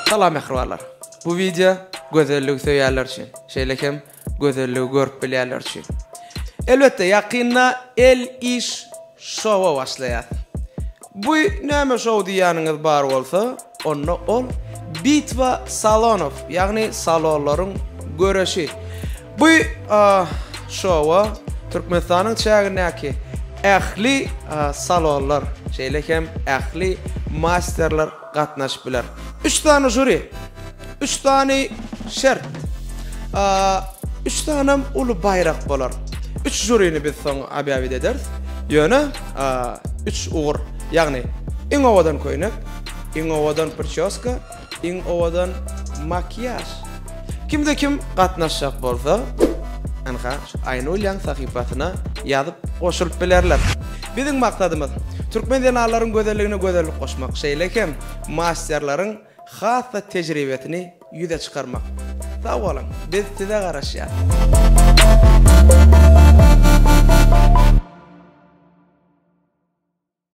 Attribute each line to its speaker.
Speaker 1: Salam mähribanlar. Bu wideo gözelligi söýýänler üçin, şeýle hem gözelligi görüp bilýänler üçin. Elbetde, ýakynda El iş şowa başlaýar. Bu näme şow diýýäniňiz bar bolsa, onda ol Bitwa salonow, ýagny salonlaryň göreşi. Bu şowa Türkmenistanyň çägindäki ähli salonlar, şeýle hem ähli masterler gatnaşyp biler. Üç sany žuri, üç sany şert, üç sanam uly baýrak bolar. Üç žurini biz soň obýawit ederis. Ýöne üç ugur, ýagny iň owadan köýnek, iň owadan prçoska, iň owadan makiýaž. Kimde kim gatnaşjak bolsa, ynha şu Aýnulýaň sahypasyna ýazyp goşulyp bilerler. Biziň maksadymyz, türkmen zenanlaryň gözelligine gözellik goşmak, şeýle hem masterleriň has-da tejribesini ýüze çykarmak. Sag boluň, biz size garaşýas!